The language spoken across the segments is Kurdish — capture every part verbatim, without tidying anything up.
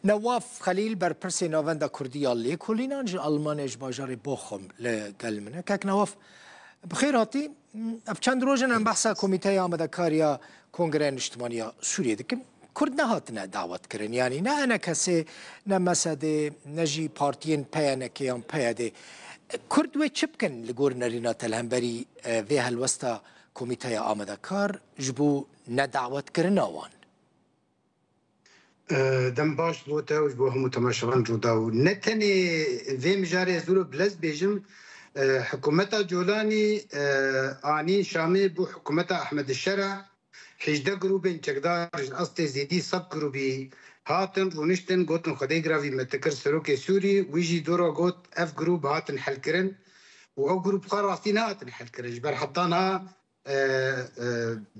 Newaf Xelîl, berpirsê Navenda Kurdî ya Lêkolînan ji Almanyayê ji bajarê Bochum li gel min e. Kek Newaf, bi xêr hatî. Ev çend roj in em behsa Komîteya Amadekariya Kongreya Niştimanî ya Sûriyê dikin. Kurd nehatine dawetkirin, yanî ne E N K S, ne M S D, ne jî partiyên P Y N K yan P Y D. Kurd wê çi bikin li gor nerîna te li hemberî, e, vê helwesta Komîteya Amadekar ji bo nedawetkirina wan? E, dem baş bo te û ji bo hemû temaşevan Rûdaw. Ne tenê vê mijarê ez wilo bi lez bêjim, e, hikûmeta Colanî, e, anîn Şamê bû hikûmeta Ehmed Şera. Hejdeh grûbên çekdar ji astê zêdî sed grûbî hatin, rûniştin, gotin Xwedê giravî me te kir serokê Sûrî. Wî jî dora got, ev grûb hatin helkirin û ew grûb xwe rastî nehatin helkirin. Ji ber heta niha e, e,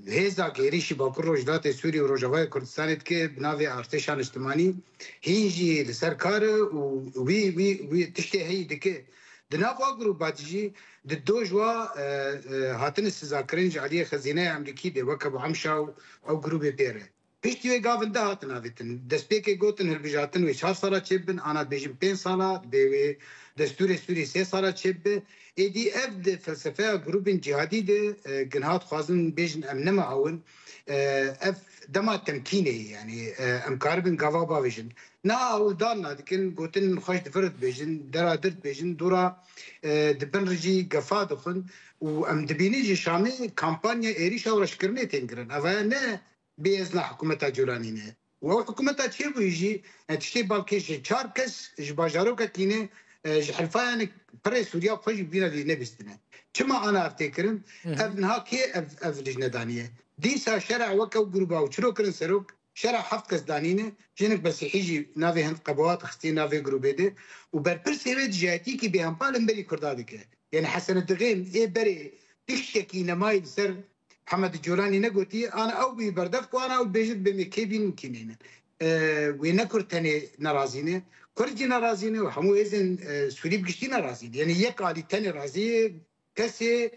hêza êrîşî Bakur Rojhilatê Sûrî û Rojavayê Kurdistanê dike bi navê artêşa niştimanî. Hîn jî li ser kar e û wî, wî, wî tiştê heyî dike. Di nav wa grûba de jî di do ji wa, e, e, hatine sizakirin ji aliyê xezîneya Amerîkî de weke bi Amşa û ew grûbê pê re. Piştî wê gavin de hatin avêtin. Destpêkê gotin hilbijartin wê çar sala çêbibin, ana dibêjin pênc sala, dibê wê destûrê Sûrî sê sala çêbibe. Êdî ev di felsefeya grûbên cîhadî de, e, ginha dixwazin bêjin em nema awin. E, ev dema temkînê ye, yanî, e, em karibin gava bavêjin. Niha ew dan nadikin, gotin xweş di vir dibêjin, dera dir dibêjin, dora, e, di bin re jî gefa dixwin û em dibînin ji Şamê kampanya êrîşa û reşkirinê tên kirin. Eva ne bêezna hikûmeta Colanî ne. Û ew hikûmeta çêbûyî jî, e, tiştê balkêş e. Çar kes ji bajarokekî ne, e, ji helfayane pirê Sûriya xwe jî bîna dî nebîstine. Çima ana ev tê kirin? Hı hı. Ev niha kê ev, ev lijne daniye? Dîsa şera wek ew grûba û çiro kirin serok, şera heft kes danîne, jinik Mesîhî jî navê hin qebawat xistiye navê grûbê de û berpirsê wê dijayetiyekî bêhempa li hemberî Kurda dike. Yani Hesen Dixêm ê berê tiştekî nemayî li ser Hemed Colanî negotî, ana ew bî berdef ku ana ew dibêjit bê me kê bînin kî neynin. E, wê ne Kurd tenê nerazî ne, Kurd jî nerazî ne û hemû hêzên, e, Sûrî bi giştî nerazî ne. Yani yek alî tenê razî yê kesê,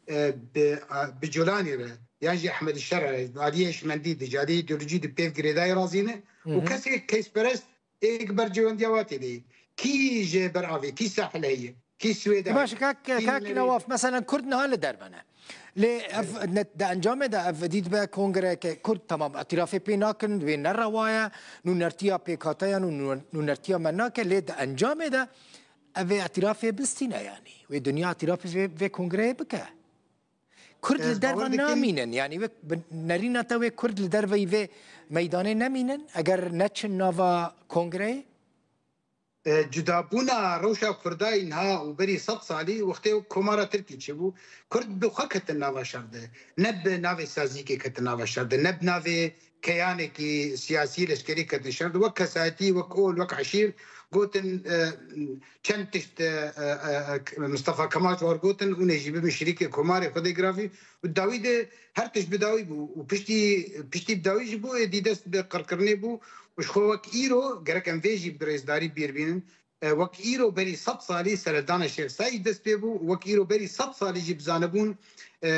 e, bi, a, bi Colanî re, yan jî Ehmed Şer re, aliyê hişmendî de, ji aliyê îdeolojî de pêv girêdayî razî ne. Hı û hı. Kesê keysperest êk ber cêwendiya wa tê de ye. Kî jê ber avê, kî sahil heye, kî Swêd e, Baş, kak, kî kak Newaf, mesela Kurd niha li derve ne. Lê ev ne, di encamê de ev dî dibe kongreyeke Kurd, tamam, îtirafê pê nakin, wê ne rewa ye, nûnertiya pêkhateyan û nû-, nûnertiya me nake, lê di encamê de ev ê îtirafê bistîne yanî. Wê dinya îtirafê vê, vê kongreyê bike. Kurd li Ez derve bawer dikim namînin, yanî wek bi nerîna te wê Kurd li derveyî vê meydanê nemînin, eger neçin nava kongreyê? E, cudabûna rewşa Kurda yî niha û berî sed salî wextê Komara Tirkî çêbû, Kurd bi xwe ketin nava şer de. Ne bi navê sazîkê ketin nava şer de, ne bi navê keyanekî siyasî, leşkerî ketin şer de. Wek kesayetî, wek ol, wek eşîr gotin, e, çend tişt, e, e, e, Mistefa Kemal ji war gotin, hûn ê jî bibin şirîkê Komarê Xwedê giravî. Û dawî de her tişt bi dawî bû. Û piştî, piştî bi dawî jî bû, êdî dest bi qirkirinê bû. Û ji xwe wek îro, gerek em vê jî bi rêzdarî bîr bînin. E, wek îro berî sed salî seredana Şêx Seîd dest pê bû, wek îro berî sed salî jî bi zanebûn, e,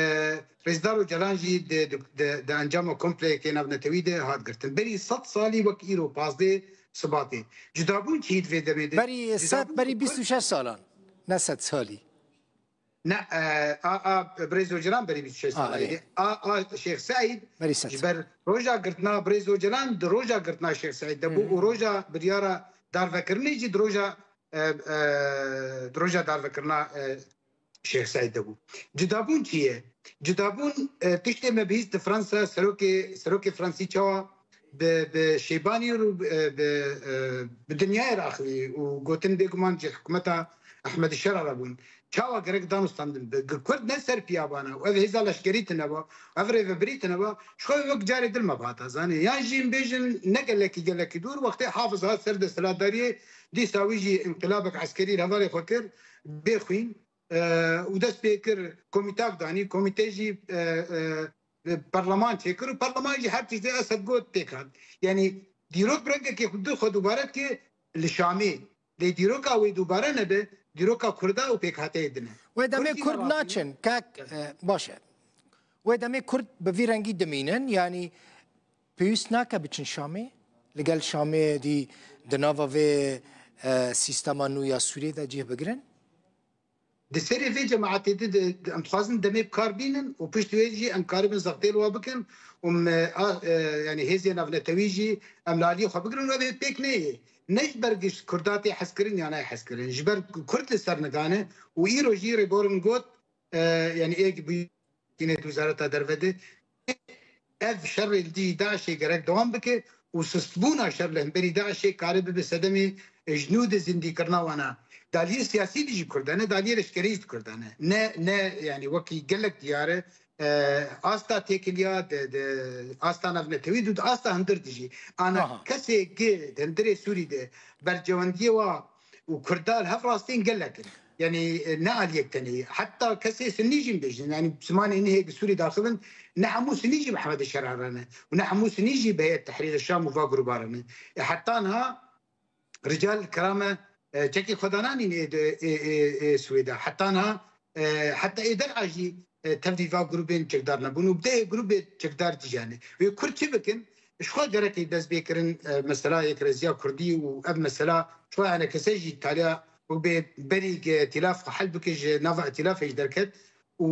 Rêzdar Ocalan jî di, di, di, di encama kompleyekê navnetewî de hat girtin. Berî sed salî wek îro pazdeh Sibatê. Cudabûn çi yî di vê demê de? Berî sed, berî bîst û şeş salan, ne sed salî. Ne, e, a, a, Birêz Ocalan berî bîst û şeş A, salî erê. de. A, a, Şêx Seîd Berî sed ji sal. ber roja girtina Birêz Ocalan di roja girtina Şêx Seîd de bû Hı hı. û roja biryara darvekirinê jî di roja, e, e, di roja darvekirina, e, Şêx Seîd de bû. Cudabûn çi ye? Cudabûn, e, tiştê me bihîst di Fransa, serokê, serokê Fransî çawa bi, bi Şêbanî û, e, bi, e, bi dinyayê re axivî û gotin bêguman ji hikûmeta Ehmed Şera re bûn. Çawa gerek danûstandin bi? Gi Kurd ne ser piyabana û ev hêza leşkerî tine ba, ev rêvebirî tine ba, ji xwe wek carê dil me bihata zanê. Yan jî em bêjin ne gelekî, gelekî dûr, wextê Hafiz hat ser desthilatdariyê, dîsa wî jî înqilabek eskerî li hevalê xwe kir, bê xwîn, e, û dest pê kir komîtak danî, komîte jî, e, e, perleman çêkir û perleman jî her tiştê Esed got têk hat. Yanî dîrok bi rengekê xwe du-, xwe dubare dike li Şamê. Lê dîroka wê dubare nebe, dîroka Kurda û pêkhateyê din e. Wê demê Kurd jî Kurd nerazî ne. naçin, kak, e, baş e. Wê demê Kurd bi vî rengî dimînin, yanî pêwîst nake biçin Şamê? Li gel Şamê dî di nava vê, e, sîstema nû ya Sûriyê de cih bigirin? Di serê vê cemaetê de, de, de, em dixwazin demê bi kar bînin û pişt wê jî em karibin zextê li we bikin û me, a, e, yanî hêzê navnetewî jî em li aliyê xwe bigirin û ev ê pêk neyê. Ne ji ber giş Kurda tê hezkirin ya nayê hezkirin. Ji ber Kurd li ser nigane û îro jî rêborin got, e, yanî êk bû Tînet Wezareta Derve de. Ev şerê li dijî DAIŞê gerek dewam bike û sistbûna şer li hemberî DAIŞê kare bibe sedemê ji nû de zindîkirina wana. Daliyê siyasî dijî Kurdan e, daliyê leşkerî jî di Kurdan e. Ne, ne, yanî wekî gelek diyar e, e, asta têkiliya de, de asta navnetewî de, de asta hundir dijî. Ana Aha. kesê gi di hundirê Sûrî de bercewendiyê wa û Kurda li hev rastên gelek in. Yanî, e, ne aliyek tenê. Heta kesê Sunnî jî bêjin. Yanî, zimanê nihê bi Sûrî daxivin, ne hemû Sunnî jî bi Hemedê Şer re ne. Û ne hemû Sunnî jî bi Heyet Tehrîr Şam û va gruba re ne. E, heta niha rical kirame, e, çekê xwe dananîn ê, ê, ê, ê Swêda. Heta niha, e, heta ê der'a jî, e, tevlî va grûbên çekdar nebûn û bi dehê grûbê çekdar dijî hene. Wê Kurd çi bikin? Ji xwe gerekê dest bê kirin, e, mesela yekreziya Kurdî û ev mesela ji xwe enekese jî taliya û bê berî ge îtîlaf xwe hel bike ji nava îtîlafê jî derket û,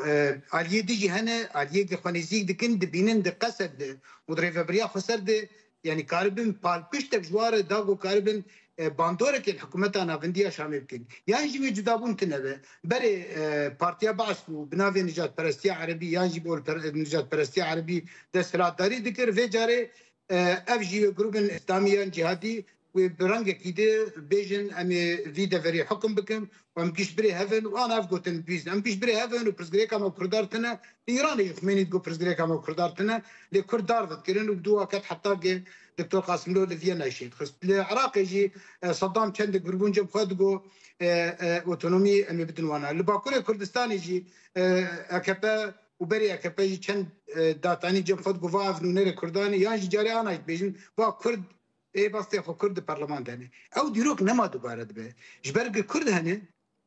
e, aliyê dijî hene, aliyê ge xwe nêzîk dikin, dibînin di qesed de û di rêvebiriya xweser de, yanî karibin palpiştek ji wa re dago karibin, e, bandoreke li hikûmeta navendî ya Şamê bikin. Yan jî wê cudabûn tune be. Berê, e, Partiya Baas ku bi navê nijadperestiya Erebî yan jî bi olper-, nijadperestiya Erebî desthilatdarî dikir, vê carê, e, ev jî wê grûbin îslamî yan cîhadî wê bi rengekî de bêjin, em ê vî deverê hukum bikin û em giş birê hev in û an ev gotin bibîzin. Em giş birê hev in û pirsgirêka me Kurdar tune. Li Îranê jî Xumênî digot pirsgirêka me Kurdar tune. Lê Kurd dar ve dikirin û bi dû waket heta ge Doktor Qasimlo li Viyana jî şêt xist. Li Iraqê jî, e, Saddam çendek vir bûn cem xwe digot, e, e, otonomî em ê bidin wana. Li Bakurê Kurdistanê jî, e, A K P û berê A K P jî çend, e, datanî cem xwe digot va ev nûnerê Kurdan e. Yan jî carê ana jî dibêjin va Kurd ê bastê xwe Kurd di parleman de ne. Ew dîrok nema dubare dibe. Ji ber gi Kurd hene,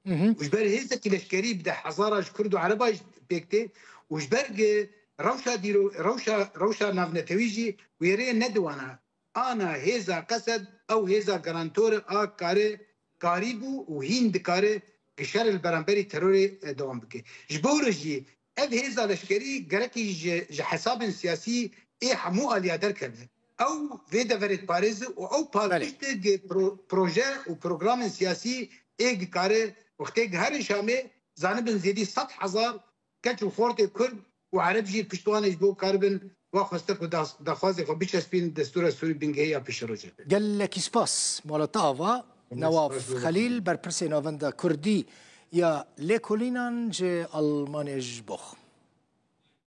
Mhm. û ji ber hêzekî leşkerî bi deh hezara ji Kurd û Ereba jî pêk tê û ji ber gi rewşa dîro-, rewşa, rewşa navnetewî jî wêrê ne di wana. Ana hêza Qesed, ew hêza garantor e a kare karî bû û hîn dikare gi şer li beramberî terorê, e, dewam bike. Ji bo re jî ev hêza leşkerî gerekî ji, ji hesabên siyasî ê hemû aliya derkeve. Ew vê deverê diparêze û ew Belê. palpişt e gi pro-, proje û programên siyasî ê gi kare wextê gi herê Şamê zanibin zêdî sed hezar keç û xortê Kurd û Ereb jî piştwanê ji bo karibin wa xwestek û das-, daxwazê xwe biçespînin destûra Sûrî bingehî ya pêşerojê. Gelekî spas. Mala te ava. Gelekî Newaf spas, Xelîl, berpirsê navenda Kurdî ya lêkolînan ji Almanyê ji Box.